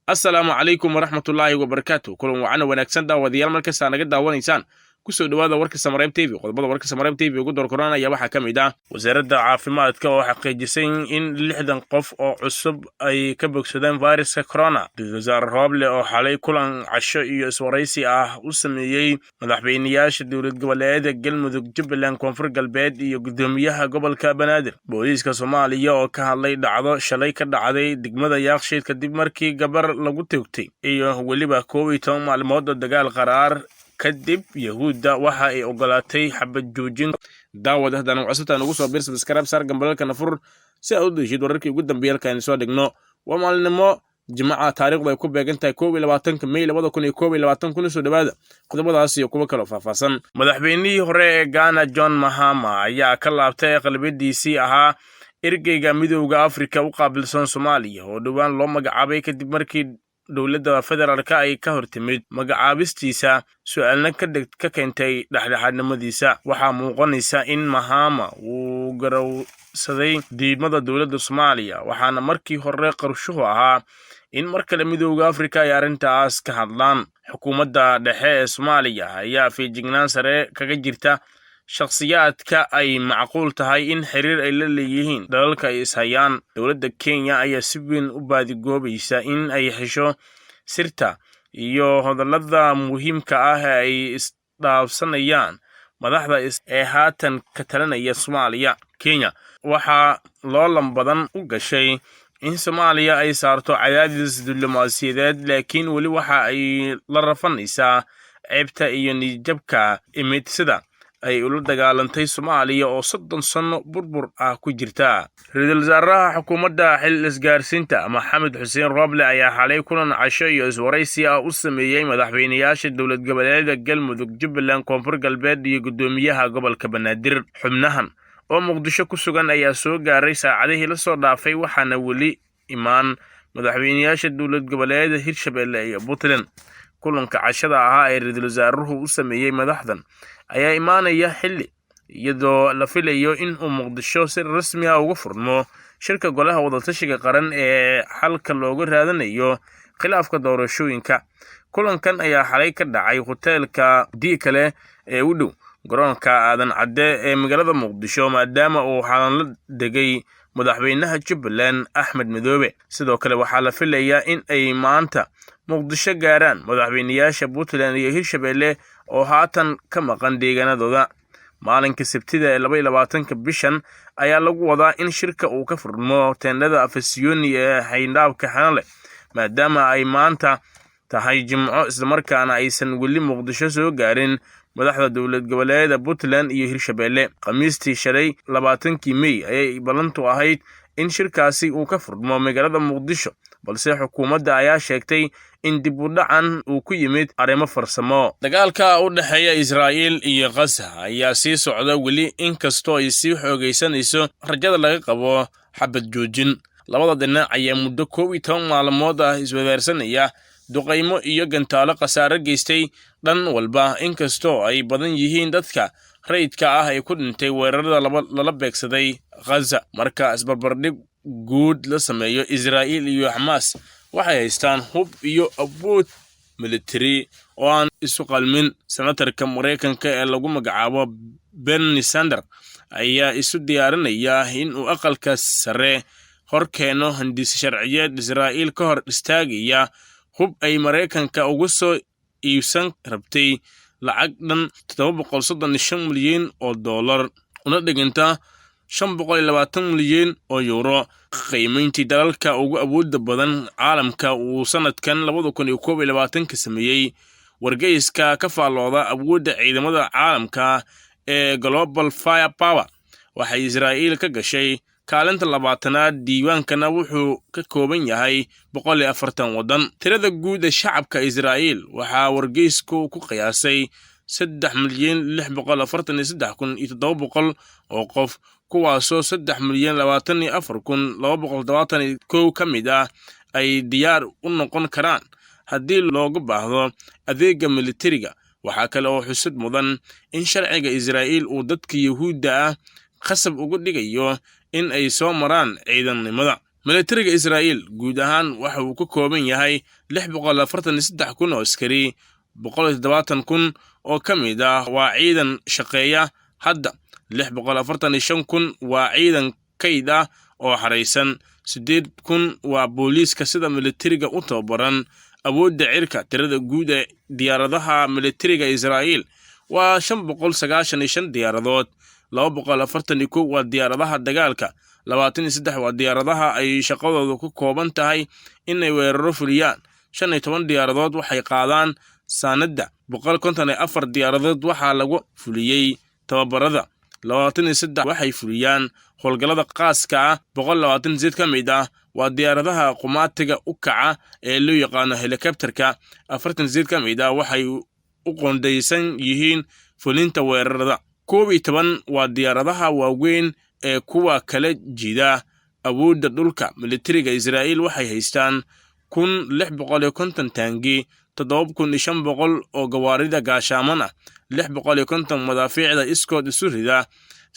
Asalaamu calaykum waraxmatullaahi wabarakaatu. Kulan wacana wanaagsan, daawadayaal, markastaa naga daawanaysaan. Kusoo dhowaada warka Samareeb TV. Qodobada warka Samareeb TV ugu doorkoran ayaa waxaa ka mid ah wasaaradda caafimaadka oo xaqiijisay in 60 qof oo cusub ay ka bogsadeen fayraska corona, ra-iisul wasaare Rooble oo xalay kulan casho iyo iswaraysi ah u sameeyey madaxweyneyaasha dowlad goboleeda Galmudug, Jubbaland, Koonfur Galbeed iyo guddoomiyaha gobolka Banaadir, booliiska Soomaaliya oo ka hadlay dhacdo shalay ka dhacday degmada Yaaqshiid kadib markii gabar lagu toogtay, iyo weliba 11 maalmood oo dagaal qaraar kadib Yahuudda waxa ay ogolaatay xabad joojin. Daawad, haddana cusubtaan ugu soo bir, subscribe saar, gambalalka fur si aad u deshid wararkii ugu dambeeyay halkaan soo dhigno. Waa maalinimo Jimcaha, taariikhdu ay ku beegan tahay 21-ka Mey 2021. Kuna soo dhowaada qodobadaas iyo kuwo kaloo faahfaahsan. Madaxweynihii hore ee Ghana, John Mahama, ayaa ka laabtay qalbadiisii ahaa ergeyga Midowda Afrika u qaabilsan Soomaaliya oo dhowaan loo magacaabay, kadib markii dowladda federaalka ay ka hortimid magacaabistiisa, su-aalna ka keentay dhexdhexaadnimadiisa. Waxaa muuqanaysa in Mahama uu garowsaday diidmada dowladda Soomaaliya, waxaana markii hore qarshuhu ahaa in mar kale Midowda Afrika ay arrintaas ka hadlaan. Xukuumadda dhexe ee Soomaaliya ayaa feejignaan sare kaga jirta shakhsiyaadka ay macquul tahay in xiriir ay la leeyihiin dalalka ay ishayaan. Dowladda Kenya ayaa si weyn u baadigoobaysa in ay hesho sirta iyo hadallada muhiimka ah ee ay isdhaafsanayaan madaxda ee haatan ka talinaya Soomaaliya. Kenya waxaa loolan badan u gashay in Soomaaliya ay saarto cadaadis diblomaasiyadeed, laakiin weli waxa ay la rafanaysaa ceebta iyo niyadjabka imid sida ay ula dagaalantay Soomaaliya oo 30 sano burbur ah ku jirta. Ra-iisul wasaaraha xukuumadda xil isgaarsiinta, Maxamed Xuseen Rooble, ayaa xalay kulan casho iyo iswaraysi ah u sameeyey madaxweyneyaasha dowlad goboleeda Galmudug, Jubbaland, Koonfur Galbeed iyo guddoomiyaha gobolka Banaadir. Xubnahan oo Muqdisho ku sugan ayaa soo gaaray saacadihii la soo dhaafay, waxaana weli imaan madaxweyneyaasha dowlad goboleeda Hirshabelle iyo Puntland. Kulanka cashada ahaa ee ra-iisul wasaaruhu u sameeyey madaxdan ayaa imaanaya xilli iyadoo la filayo in uu Muqdisho si rasmi ah uga furmo shirka Golaha Wadatashiga Qaran ee xalka looga raadinayo khilaafka doorashooyinka. Kulankan ayaa xalay ka dhacay hoteelka Dii kale ee u dhow garoonka Aadan Cadde ee magaalada Muqdisho, maadaama uu xalan la degay madaxweynaha Jubbaland, Axmed Madoobe. Sidoo kale waxaa la filayaa in ay maanta Muqdisho gaaraan madaxweyneyaasha Puntland iyo Hirshabelle oo haatan ka maqan deegaanadooda. Maalinka Sabtida ee 22-ka bishan ayaa lagu wadaa in shirka uu ka furmo teendhada Afasiyoni ee xayndaabka Xanale, maadaama ay maanta tahay Jimco, islamarkaana aysan weli Muqdisho soo gaarin madaxda dowlad goboleeda Puntland iyo Hirshabelle. Khamiistii shalay, 20-kii Mey, ayay ballantu ahayd in shirkaasi uu ka furmo magaalada Muqdisho, balse xukuumadda ayaa sheegtay in dib u dhacan uu ku yimid arrimo farsamo. Dagaalka u dhexeeya Israa'iil iyo Khaza ayaa sii socda weli, inkastoo ay sii xoogaysanayso rajada laga qabo xabad joojin. Labada dhinac ayaa muddo 11 maalmood ah iswadaarsanaya duqaymo iyo gantaalo khasaare geystay dhan walba, inkastoo ay badan yihiin dadka rayidka ah ee ku dhintay weerarada lala beegsaday Khaza. Marka isbarbardhig guud la sameeyo, Israa'iil iyo Xamaas waxay haystaan hub iyo awood militari oo aan isu qalmin. Senatarka Maraykanka ee lagu magacaabo Bernie Sanders ayaa isu diyaarinaya in uu Aqalka Sare hor keeno hindise sharciyeed Israa'iil ka hor istaagaya hub ay Maraykanka uga soo iibsan rabtay lacag dhan 735 milyan oo dollar, una dhiganta 520 milyan oo yuuro. Qiimayntii dalalka ugu awoodda badan caalamka uu sanadkan 2021-ka sameeyey wargeyska ka faallooda awoodda ciidamada caalamka ee Global Fire Power, waxay Israa'iil ka gashay kaalinta 20aad. Diiwaankana wuxuu ka kooban yahay 140 waddan. Tirada guud ee shacabka Israa'iil waxaa wargeysku ku qiyaasay 3,643,700 oo qof, kuwaasoo 3,024,271 ka mid ah ay diyaar u noqon karaan haddii looga baahdo adeega militariga. Waxaa kale oo xusud mudan in sharciga Israa'iil uu dadka Yuhuudda ah khasab uga dhigayo in ay soo maraan ciidannimada. Militariga Israa'iil guud ahaan waxa uu ka kooban yahay 643,000 oo askari, 170,000 oo ka mid ah waa ciidan shaqeeya hadda, 645,000 waa ciidan kayd ah oo xaraysan, 8,000 waa booliiska sida militariga u tababaran. Awoodda cirka, tirada guud ee diyaaradaha militariga Israa'iil waa 595 diyaaradood, 241 waa diyaaradaha dagaalka, 23 waa diyaaradaha ay shaqadoodu ku kooban tahay inay weeraro fuliyaan, 15 diyaaradood waxay qaadaan saanadda, 154 diyaaradood waxaa lagu fuliyey tababarada, 23 waxay fuliyaan howlgallada qaaska ah, 128 ka mid ah waa diyaaradaha qumaatiga u kaca ee loo yaqaano helikabtarka, 48 ka mid ah waxay u qoondaysan yihiin fulinta weerarada, 11 waa diyaaradaha waaweyn ee kuwa kala jiida. Awoodda dhulka, militariga Israa'iil waxay haystaan 1650 taangi, 7500 oo gawaarida gaashaaman ah, 650 madaafiicda iskood isu rida,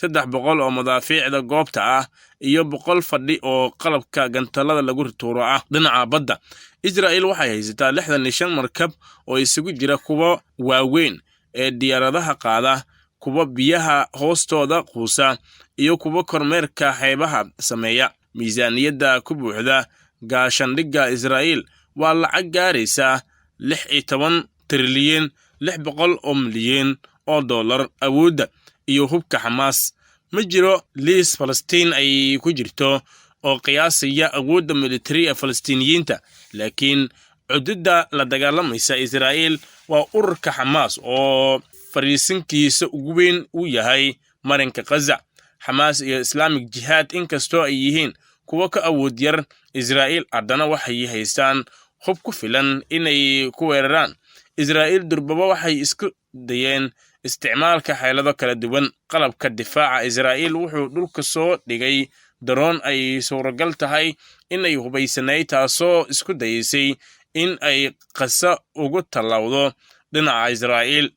300 oo madaafiicda goobta ah iyo 100 fadhi oo qalabka gantalada lagu tuuro ah. Dhinaca badda, Israa'iil waxay haysataa 65 markab oo isugu jira kuwa waaweyn ee diyaaradaha qaada, kuwa biyaha hoostooda quusa iyo kuwa kormeerka xeebaha sameeya. Miisaaniyadda ku buuxda gaashaandhigga Israa'iil waa lacag gaaraysa 16 trilyan 600 oo milyan oo dollar. Awoodda iyo hubka Xamaas, ma jiro liis Falastiin ay ku jirto oo qiyaasaya awoodda militari ee Falastiiniyiinta, laakiin cududda la dagaalamaysa Israa'iil waa ururka Xamaas oo fariisinkiisa ugu weyn uu yahay marinka Khaza. Xamaas iyo Islamic Jihaad, inkastoo ay yihiin kuwo ka awood yar Israa'iil, haddana waxay haystaan hub ku filan inay ku weeraraan Israa'iil. Durbaba waxay isku dayeen isticmaalka xeelado kala duwan. Qalabka difaaca Israa'iil wuxuu dhulka soo dhigay daroon ay suuragal tahay inay hubaysanayd, taasoo isku dayaysay in ay Qasa ugu tallawdo dhinaca Israa'iil,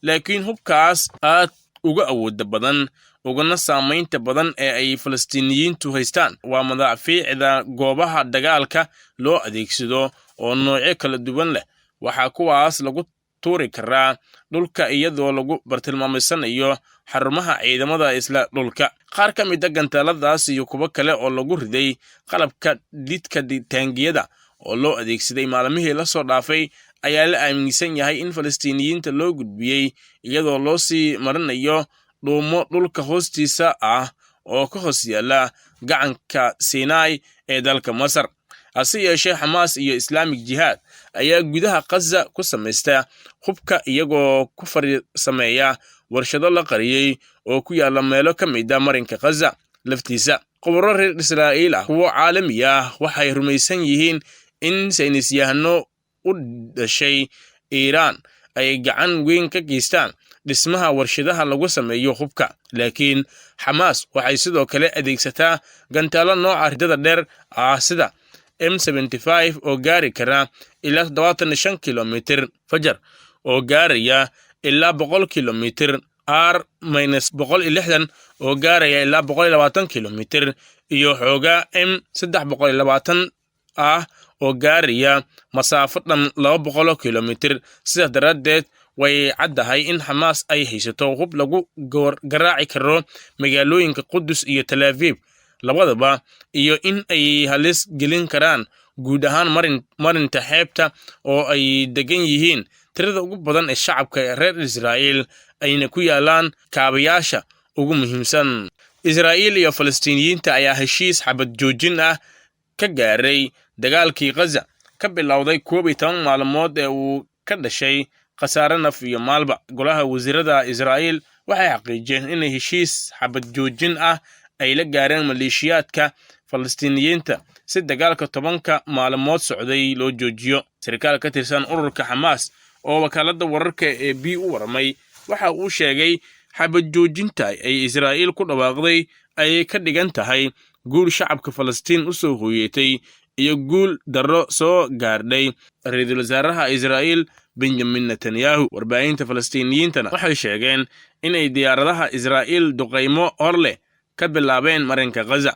laakiin hubkaas aad uga awooda badan ugana saamaynta badan ee ay Falastiiniyiintu haystaan waa madaafiicda goobaha dagaalka loo adeegsado oo noocyo kala duwan leh. Waxaa kuwaas lagu tuuri karaa dhulka iyadoo lagu bartilmaameysanayo xarumaha ciidamada isla dhulka. Qaar ka mid a gantaaladaas iyo kuwo kale oo lagu riday qalabka lidka taangiyada oo loo adeegsaday maalmihii la soo dhaafay ayaa la aaminsan yahay in Falastiiniyiinta loo gudbiyey iyadoo loo sii marinayo dhuumo dhulka hoostiisa ah oo ka hoos yaalla gacanka Sinai ee dalka Masar. Hase yeeshee, Xamaas iyo Islamic Jihaad ayaa gudaha Khaza ku samaysta hubka iyagoo ku farsameeya warshado la qariyey oo ku yaalla meelo ka mid a marinka Khaza laftiisa. Khubaro reer Israa'iil ah, kuwo caalami ah, waxay rumaysan yihiin in saynisyahano u dhashay Iiraan ay gacan weyn ka geystaan dhismaha warshadaha lagu sameeyo hubka. Laakiin Xamaas waxay sidoo kale adeegsataa gantaalo nooca ridada dheer ah sida M oo gaari kara ilaa 75 kilomitir, Fajar oo gaaraya ilaa 100 kilomitir, R minus 160 oo gaaraya ilaa 120 kilomitir iyo xoogaa M 320 ah oo gaaraya masaafo dhan 200 kilomitir. Sidaas daraaddeed, way caddahay in Xamaas ay haysato hub lagu garaaci karo magaalooyinka Qudus iyo Tel Aviv labadaba, iyo in ay halis gelin karaan guud ahaan marinta xeebta oo ay degan yihiin tirada ugu badan ee shacabka reer Israa'iil, ayna ku yaalaan kaabayaasha ugu muhiimsan. Israa'iil iyo Falastiiniyiinta ayaa heshiis xabad joojin ah ka gaaray dagaalkii Khaza ka bilowday 11 maalmood ee uu ka dhashay khasaare naf iyo maalba. Golaha wasiirada Israa'iil waxay xaqiijiyeen inay heshiis xabad joojin ah ay la gaareen maleeshiyaadka Falastiiniyiinta si dagaalka 10-ka maalmood socday loo joojiyo. Sarkaal ka tirsan ururka Xamaas oo wakaaladda wararka ee B u warramay waxa uu sheegay xabad joojinta ay Israa'iil ku dhawaaqday ay ka dhigan tahay guul shacabka Falastiin u soo hooyatay iyo guul darro soo gaardhay ra-iisul wasaaraha Israa'iil Benjamin Netanyahu. Warbaahinta Falastiiniyiintana waxay sheegeen inay diyaaradaha Israa'iil duqaymo hor leh ka bilaabeen marinka Khaza.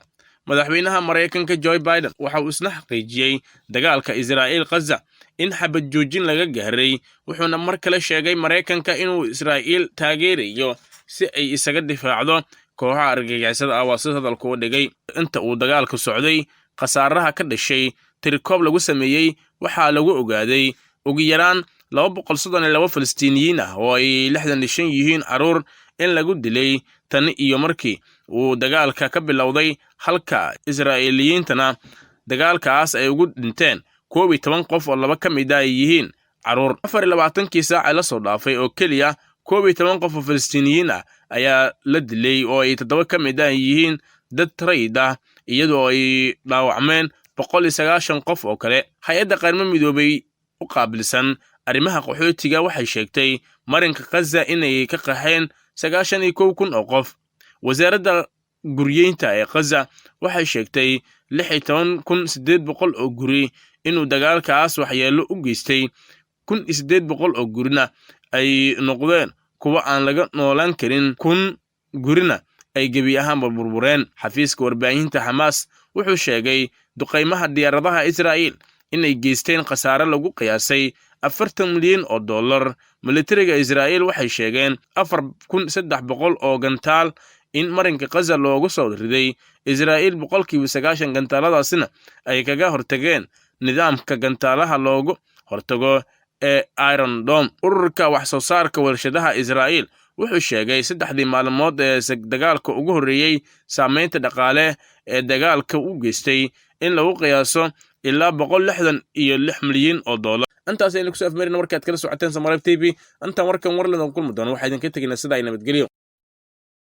Madaxweynaha Maraykanka Joe Biden waxa uu isna xaqiijiyey dagaalka Israa'iil Khaza in xabad joojin laga gaaray, wuxuuna mar kale sheegay Maraykanka inuu Israa'iil taageerayo si ay isaga difaacdo kooxaha argagixisada ah. Waa si hadalku u dhigay. Inta uu dagaalku socday, khasaaraha ka dhashay tirikoob lagu sameeyey waxaa lagu ogaaday ugu yaraan 232 Falastiiniyiin ah, oo ay 65 yihiin carruur, in lagu dilay tan iyo markii uu dagaalka ka bilowday, halka Israa'iiliyiintana dagaalkaas ay ugu dhinteen 11 qof, oo 2 ka mid ah ay yihiin carruur. 24-kii saac ee la soo dhaafay oo keliya, 11 qof oo Falastiiniyiin ah ayaa la dilay, oo ay 7 ka mid ah yihiin dad rayid ah, iyadoo ay dhaawacmeen 190 qof oo kale. Hay-adda Qaramada Midoobay u qaabilsan arrimaha qaxootiga waxay sheegtay marinka Khaza inay ka qaxeen 91,000 oo qof. Wasaaradda guryeynta ee Khaza waxay sheegtay 16,800 oo guri inuu dagaalkaas waxyeello u geystay, 1,800 oo gurina ay noqdeen kuwa aan laga noolaan karin, 1,000 gurina ay gebi ahaanba burbureen. Xafiiska warbaahinta Xamaas wuxuu sheegay duqaymaha diyaaradaha Israa'iil inay geysteen khasaare lagu qiyaasay 40 milyan oo dollar. Militariga Israa'iil waxay sheegeen 4,300 oo gantaal in marinka Khaza loogu soo riday Israa'iil, 90% gantaaladaasina ay kaga hortageen nidaamka gantaalaha loogu hortago ee Iron Dome. Ururka wax soo saarka warshadaha Israa'iil wuxuu sheegay 3dii maalmood ee dagaalka ugu horreeyey saameynta dhaqaale ee dagaalka u geystay in lagu qiyaaso ilaa 166 milyan oo dollar. Intaas aynu kusoo afmarina warkaad kala socoteen Samareeb TV. Intaan warkan war ladan kulmi doono, waxaa idinka tegaynaa sida ay nabadgelyo.